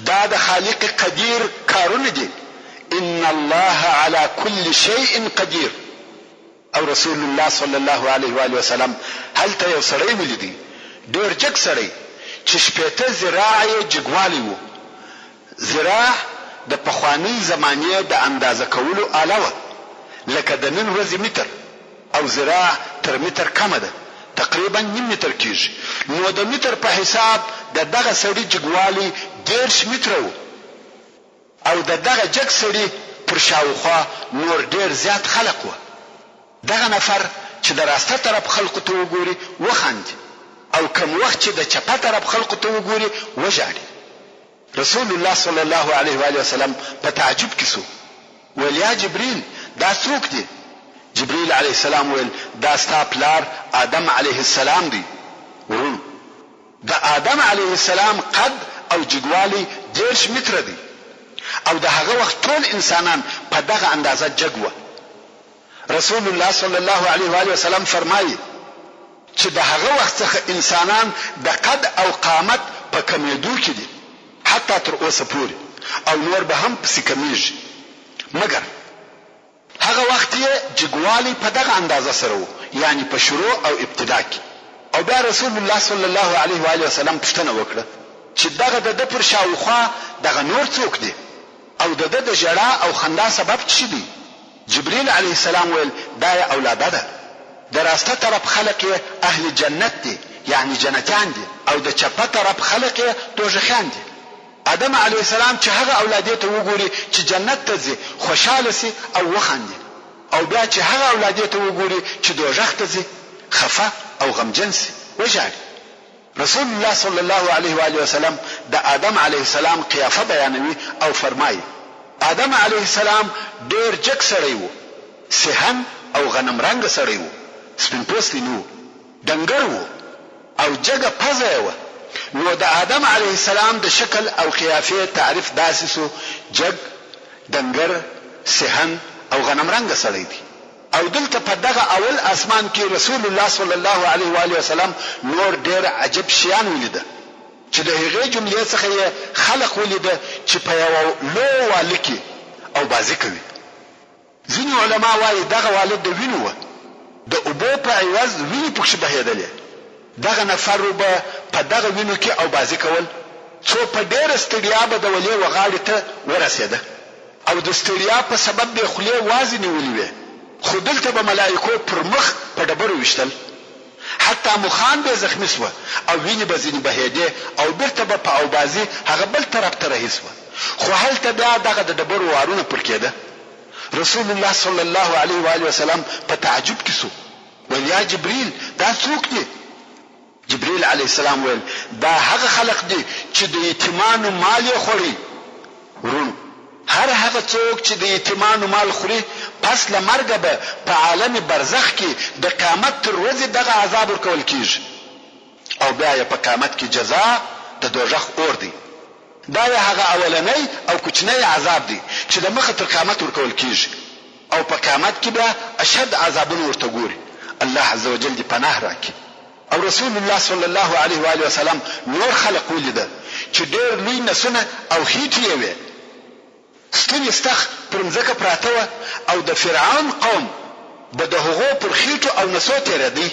دا د خالق قدیر کارونه دي، ان الله علی کل شیء قدیر. او رسول الله صلی الله علیه و آله وسلم هلته یو سړی ولیدی، ډېر جګ سړی چې 60 ذراعه یې جګوالی وو، ذراع د پخوانۍ زمانې د اندازه کولو آله وه، لکه د نن ورځې متر، او ذراع تر متر کمه ده، تقریباً نیم متر کېږي، نو د متر په حساب د دغه سړي جګوالی 30 متره وو. او د دغه جګ سړي پر شاوخوا نور ډېر زیات خلق وه. دغه نفر چې د راسته طرف خلقو ته وګوري وخاندي او کوم وخت چې د چپه طرف خلقو ته وګوري وژاړي. رسول الله صلی الله علیه وآله وسلم په تعجب کې شو، ویل، یا جبریل دا څوک دي؟ جبریل علیه السلام ویل، دا ستا پلار آدم علیه السلام دی. وروڼو! د آدم علیه السلام قد او جګوالی 30 متره دی او د هغه وخت ټول انسانان په دغه اندازه جګ وه. رسول الله صلی الله علیه وآله وسلم فرمايي چې د هغه وخت څخه انسانان د قد او قامت په کمېدو کې دي حتی تر اوسه پورې او نور به هم پسې کمېږي مګر هغه وخت یې جګوالی په دغه اندازه سره وو، یعنې په شروع او ابتدا کې. او بیا رسول الله صلی الله علیه و آله وسلم پوښتنه وکړه چې دغه د ده پر شاوخوا دغه نور څوک دي؟ او د ده د ژړا او خندا سبب څه دی؟ جبریل علیه السلام ویل، دا یې اولاده ده. د راسته طرف خلق یې اهل جنت دي یعنې جنتیان دي او د چپه طرف خلق یې دوږخیان دي. آدم علیه السلام چې هغه اولادې ته وګوري چې جنت ته ځي خوشحاله شي او وخاندي او بیا چې هغه اولادې ته وګوري چې دوږخ ته ځي خفه او غمجن شي وژاړي. رسول الله صلی الله علیه وآله وسلم د آدم علیه السلام قیافه بیانوي او فرمایي، آدم علیه السلام ډېر جګ سړی وو، سیهن او غنم رنګه سړی وو، سپین پوستی نه وو، ډنګر وو او جګه پزه یې وه، نو د آدم علیه السلام د شکل او قیافې تعریف داسې شو، جګ، ډنګر، سیهن او غنم رنګه سړی دی. او دلته په دغه اول اسمان کې رسول الله صلی الله علیه و آله وسلم نور ډېر عجب شیان ولیده چې د هغې جملې څخه یې خلق ولیده چې په یوه لو واله کې او بازي کوي. ځینې علما وایي دغه واله د وینو وه، د اوبو په عوض وینې پکښې بهېدلې، دغه نفرو به په دغه وینو کې او بازي کول څو په ډېره ستړیا به د ولې وغاړې ته ورسېده. او د ستړیا په سبب به یې خولې وازې نیولې وې، خو دلته به ملائکو پر مخ په ډبرو ویشتل، حتی مخان به یې زخمي شوه او وینې به ځینې بهېدې او بیرته به په اوبازي هغه بل طرف ته رهي شوه، خو هلته بیا دغه د ډبرو وارونه پر کېده. رسول الله صلی الله علیه وآله وسلم په تعجب کې شو، ویل، یا جبریل دا څوک دي؟ جبرئیل علیه السلام ویل، دا هغه خلق دي چې د یتیمانو مال یې خوړی. وروڼو! هر هغه څوک چې د یتیمانو مال خوري، پس له مرګه به په عالم برزخ کې د قیامت تر ورځې دغه عذاب ورکول کیږي او بیا یې په قیامت کې جزا د دوږخ اور دی. دا یې هغه اولنی او کوچنی عذاب دی چې د مخه تر قیامت ورکول کیږي او په قیامت کې بیا اشد عذابونه ورته ګوري. الله عزوجل دې پناه راکړي. او رسول الله صلی الله علیه و آله وسلم نور خلق ولیده چې ډېر لوی نسونه او خېټې یې وې، ستوني ستخ پر مځکه پراته وه او د فرعون قوم به د هغو پر خېټو او نسو تېرېدی.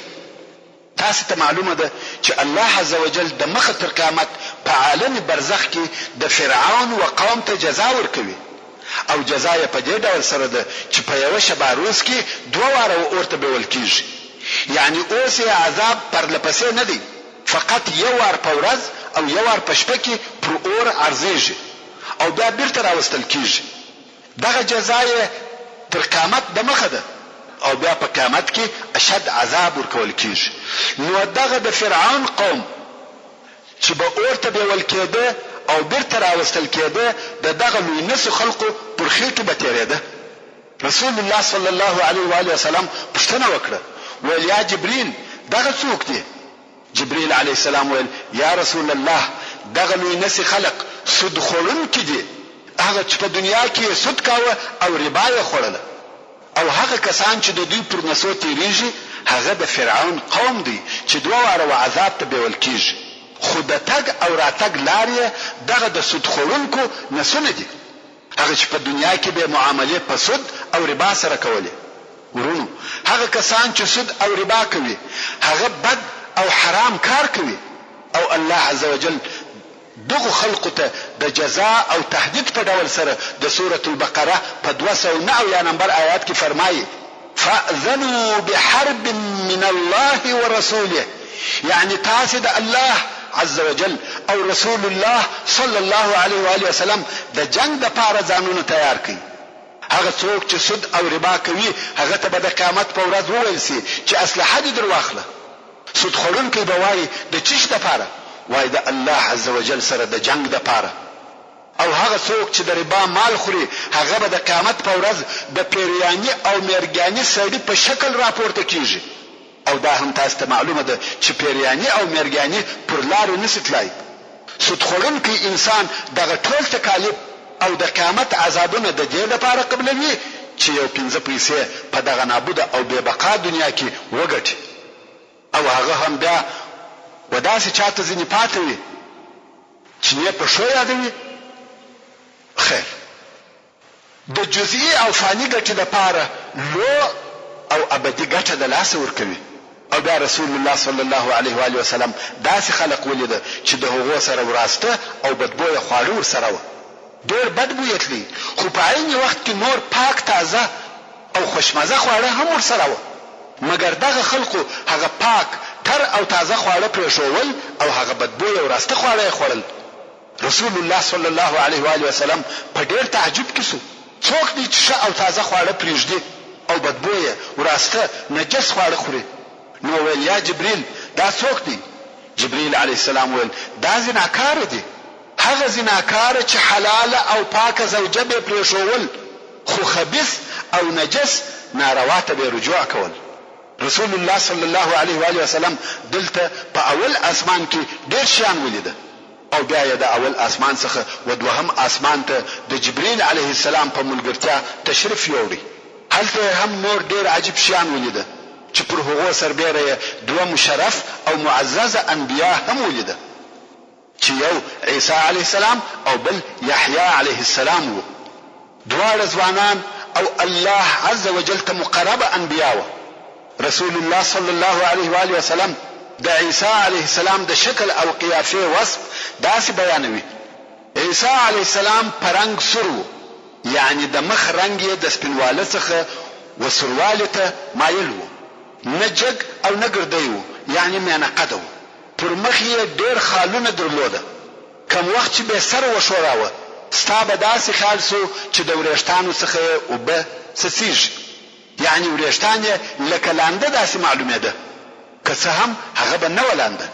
تاسې ته معلومه ده چې الله عزوجل د مخه تر قیامت په عالم برزخ کې د فرعون و قوم ته جزا ورکوي او جزا یې په دې ډول سره ده چې په یوه شباروز کې دوه واره و اور ته بیول کیږي یعنې اوس یې عذاب پرله پسې نه دی فقط یو وار په ورځ او یو وار په شپه کې پر اور عرضیږي او بیا بیرته راوستل کیږي دغه جزا یې تر قیامت دمخه ده او بیا په قیامت کې اشد عذاب ورکول کیږي نو دغه د فرعون قوم چې به اور ته بېول کېده او بېرته راوستل کېده، د دغه لوی نسو خلقو پر خېټو به تېرېده. رسول الله صلی الله علیه وآله وسلم پوښتنه وکړه، ویل، یا جبریل! دغه څوک دي؟ جبریل علیه السلام ویل، یا رسول الله! دغه لوی نسي خلق سود خوړونکي دي، هغه چې په دنیا کې یې سود کاوه او ربا یې خوړله. او هغه کسان چې د دوی پر نسو تېرېږي هغه د فرعون قوم دی چې دوه واره و عذاب ته بېول کېږي خو د تګ او راتګ لار یې دغه د سود خوړونکو نسونه دي هغه چې په دنیا کې به یې معاملې په سود او ربا سره کولې. وروڼو! هغه کسان چې سود او ربا کوي هغه بد او حرام کار کوي او الله عزوجل دغو خلقو ته د جزا او تهدید په ډول سره د سورة البقره په 279 نمبر آیات کې فرمایي، فأذنوا بحرب من الله ورسوله یعنې تاسې د الله عزوجل او رسول الله صلی الله علیه وآله وسلم د جنګ دپاره ځانونه تیار کړئ. هغه څوک چې سود او ربا کوي هغه ته به د قیامت په ورځ وویل شي چې اسلحه دې در واخله. سود خوړونکی به وايي، د چشي دپاره؟ وايي، د الله عزوجل سره د جنګ دپاره. او هغه څوک چې د ربا مال خوري هغه به د قیامت په ورځ د پیریاني او میرګیاني سړي په شکل راپورته کیږي. او دا هم تاسې ته معلومه ده چې پیریاني او میرګیاني پر لارو نشي تلای. سود خوړونکی انسان دغه ټول تکالیف او د قیامت عذابونه د دې لپاره قبلوي چې یو پنځه پیسې په دغه نابوده او بې بقا دنیا کې وګټي او هغه هم بیا و داسې چاته ځینې پاته وي چې نۀ په ښو یادوي. خیر. د جزئي او فاني ګټې لپاره لو او ابدي ګټه د لاسه ورکوي او بیا رسول الله صلی الله علیه وآله وسلم داسې خلق ولیده چې د هغو سره وراسته او بدبویه خواړه ورسره وه ډېر بد بوی تلی خو په عین وخت کې نور پاک تازه او خوشمزه خواړه هم ورسره وه. مګر دغه خلقو هغه پاک، تر او تازه خواړه پرېښوول او هغه بدبویه وراسته خواړه یې خوړل. رسول الله صلی الله علیه وآله وسلم په ډېر تعجب کې شو، څوک دی چې ښه او تازه خواړه پرېږدي او بدبویه، وراسته، نجس خواړه خوري؟ نو ویل، یا جبریل! دا څوک دی؟ جبریل علیه السلام ویل، دا زناکاره دي، هغه زناکاره چې حلاله او پاکه زوجه به یې پرېښوول، خو خبیث او نجس ناروا ته به یې رجوع کول. رسول الله صلی الله علیه وآله وسلم دلته په اول آسمان کې ډېر شیان ولیده او بیا یې د اول آسمان څخه و دوهم آسمان ته د جبریل علیه السلام په ملګرتیا تشریف یوړی. هلته یې هم نور ډېر عجیب شیان ولیده چې پر هغو سربېره یې دوه مشرف او معزز انبیا هم ولیده. چې یو عیسی علیه السلام او بل یحیی علیه السلام وو، دواړه ځوانان او الله عز وجل ته مقرب انبیا وه. رسول الله صلی الله علیه وآله وسلم د عیسی علیه السلام د شکل او قیافې وصف داسې بیانوي، عیسی علیه السلام په رنګ سور وو، یعنې د مخ رنګ یې د سپینواله څخه و سوروالي ته مایل وو، نه جګ او نه ګردی وو، یعنې میانه قده وو. پر مخ یې ډېر خالونه درلوده. کوم وخت چې بې سر وښوراوه، ستا به داسې خیال شو چې د ورېښتانو څخه یې اوبه څڅېږي. یعنې ورېښتان یې لکه لانده داسې معلومېده. که څه هم هغه به نه وه لانده.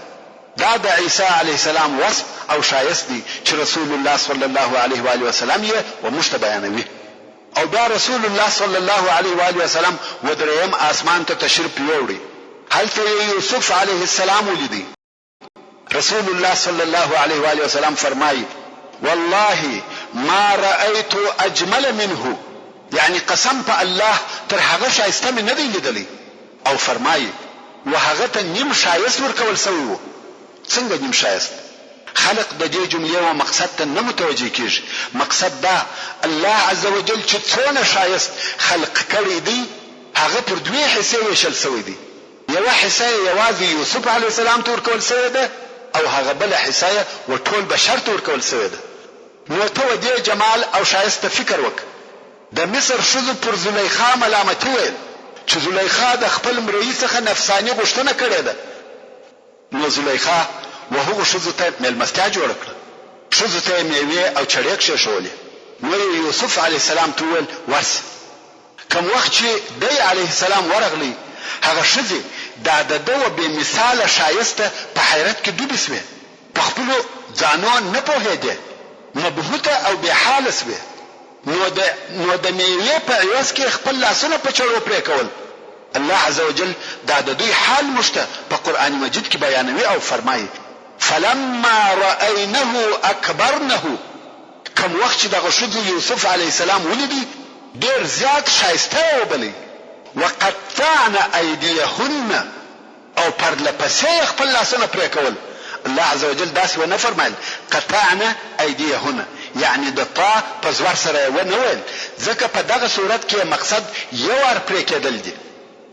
دا د عیسی علیه السلام وصف او ښایست دی چې رسول الله صلی الله علیه وآله وسلم یې و موږ ته بیانوي. او بیا رسول الله صلی الله علیه و آله وسلم و دریم آسمان ته تشریف یوړی، هلته یې یوسف علیه السلام ولیدی. رسول الله صلی الله علیه و آله وسلم فرمایی، والله ما رأیت اجمل منه، یعنی قسم په الله تر هغه ښایسته مې نه دی لیدلی، او فرمایی، و هغه ته نیم ښایست ورکول شوی وو. څنګه نیم ښایست؟ خلق د دې جملې و مقصد ته نه متوجه کېږي، مقصد دا، الله عزوجل چې څونه ښایست خلق کړی دی، هغه پر دوې حصې وېشل شوی دی، یوه حصه یې یوازې یوسف علیه السلام ته ورکول شوې ده او هغه بله حصه یې و ټول بشر ته ورکول شوې ده. نو ته و دې جمال او ښایست ته فکر وکړه. د مصر ښځو پر زلیخا ملامتي ویل، چې زلیخا د خپل مريي څخه نفساني غوښتنه کړې ده. نو زلیخا و هغو ښځو ته مېلمستیا جوړه کړه، ښځو ته یې مېوې او چړې کښېښولې، نو یې یوسف علیه السلام ته وویل، ورشه! کوم وخت چې دی علیه السلام ورغلی، هغه ښځې دا د ده و بې مثاله ښایست ته په حیرت کې ډوبې شوې، په خپلو ځانو نه پوهېدې، مبهوته او بې حاله شوې، نو د نو د مېوې په عوض کې خپل لاسونه په چړو پرې کول. الله عزوجل دا د دوی حال موږ ته په قرآن مجید کې بیانوي او فرمایي، فلما رأینه اکبرنه، کوم وخت چې دغه ښځو یوسف علیه السلام ولیدی ډېر زیات ښایسته یې وبلی، وقطعن ایدیهن، او پرله پسې یې خپل لاسونه پرې کول، الله عزوجل داسې ونه فرمایل، قطعن ایدیهن، یعنې د طاء په زور سره یې ونه ویل، ځکه په دغه صورت کې یې مقصد یو وار پرې کېدل دي،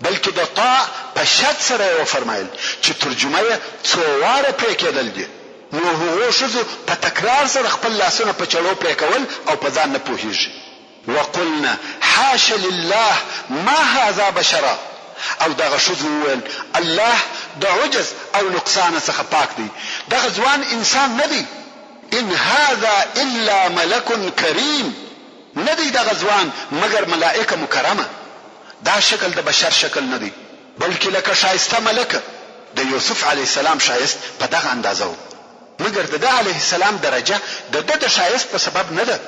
بلکې د طاء په شد سره یې وفرمایل، چې ترجمه یې څو واره پرې کېدل دي، نو هغو ښځو په تکرار سره خپل لاسونه په چړو پرې کول او په ځان نه پوهېږي. وقلن حاش لله ما هذا بشرا او دغه ښځو وویل، الله د عجز او نقصانه څخه پاک دی، دغه ځوان انسان نه دی، ان هذا الا ملک کریم، نه دی دغه ځوان مګر ملائکه مکرمه، دا شکل د بشر شکل نه دی، بلکې لکه ښایسته ملکه، د یوسف علیه السلام ښایست په دغه اندازه و، مګر د ده علیه السلام درجه د ده د ښایست په سبب نه ده.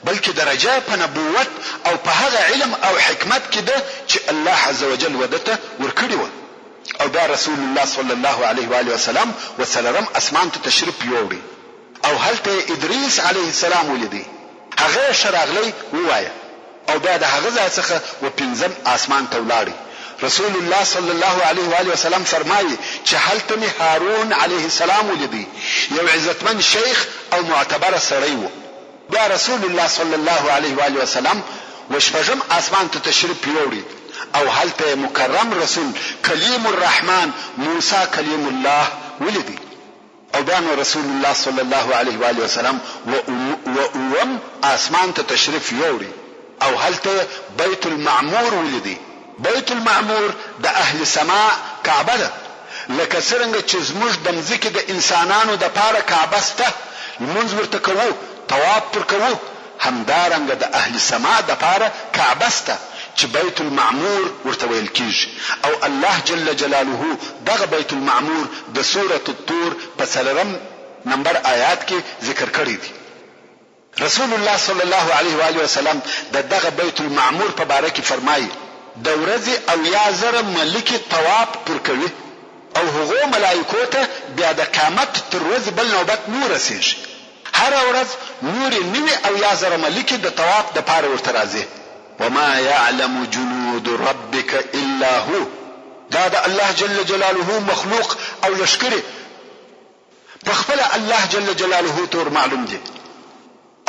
بلکې درجه یې په نبوت او په هغه علم او حکمت کې ده چې الله عزوجل وده ته ورکړي وه. او بیا رسول الله صلی الله علیه وآله وسلم و څلورم اسمان ته تشریف یوړي او هلته یې ادریس علیه السلام ولیدی، هغه یې ښه راغلی ووایه او بیا د هغه ځای څخه و پنځم آسمان ته ولاړی، رسول الله صلی الله علیه وآله وسلم فرمایي چې هلته مې هارون علیه السلام ولیدی، یو عزتمن شیخ او معتبره سړی وو. بیا رسول الله صلی الله علیه وآله وسلم و شپږم آسمان ته تشریف یوړي او هلته یې مکرم رسول کلیم الرحمن موسی کلیم الله ولیدی او بیا نو رسول الله صلی الله علیه وآله وسلم و اووم آسمان ته تشریف یوړي او هلته یې بیت المعمور ولیدی. بیت المعمور د اهل سماء کعبه ده، لکه څرنګه چې زموږ د مځکې د انسانانو دپاره کعبه شته، لمونځ ورته کوو، طواف پر کوو، همدارنګه د اهل سماء دپاره کعبه شته چې بیت المعمور ورته ویل کیږي او الله جل جلاله دغه بیت المعمور د سورة الطور په څلورم نمبر آیات کې ذکر کړی دی. رسول الله صلی الله علیه وآله وسلم د دغه بیت المعمور په باره کې فرمایي، د ورځې 70,000 ملکې طواف پر کوي او هغو ملائکو ته بیا د قیامت تر ورځې بل نوبت نه ورسیږي، هره ورځ نورې 79,000 ملکې د طواف دپاره ورته راځي. وما يعلم جنود ربک الا هو، دا د الله جل جلاله مخلوق او لښکرې په خپله الله جل جلاله ته ور معلوم دي.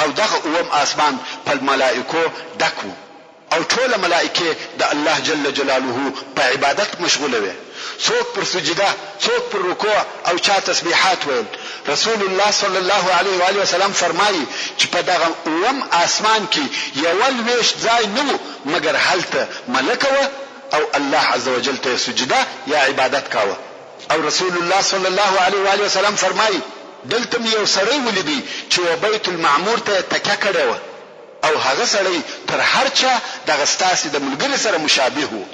او دغه اووم آسمان په ملائکو ډک وو او ټوله ملائکې د الله جل جلاله په عبادت مشغوله وې، څوک پر سجده، څوک پر رکوع او چا تسبیحات ویل. رسول الله صلی الله علیه وآله وسلم فرمايي چې په دغه اووم آسمان کې یوه لوېشت ځای نه وو مګر هلته ملکه وه او الله عزوجل ته یې سجده یا عبادت کاوه. او رسول الله صلی الله علیه وآله وسلم فرمايي، دلته مې یو سړی ولیدی چې و بیت المعمور ته یې تکیه کړې وه او هغه سړی تر هر چا دغه ستاسې د ملګري سره مشابه وو،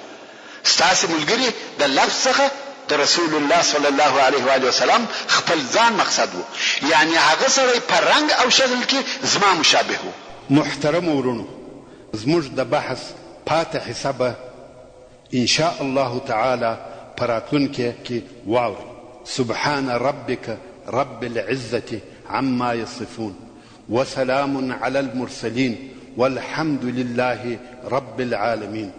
ستاسې ملګري د لفظ څخه د رسول الله صلی الله علیه وآله وسلم خپل ځان مقصد وو، یعنې هغه سړی په رنګ او شکل کې زما مشابه وو. محترمو وروڼو! زموږ د بحث پاته حصه به ان شاء الله تعالی په راتلونکې کې واورئ. سبحان ربک رب العزة عما يصفون وسلام علی المرسلین والحمد لله رب العالمین.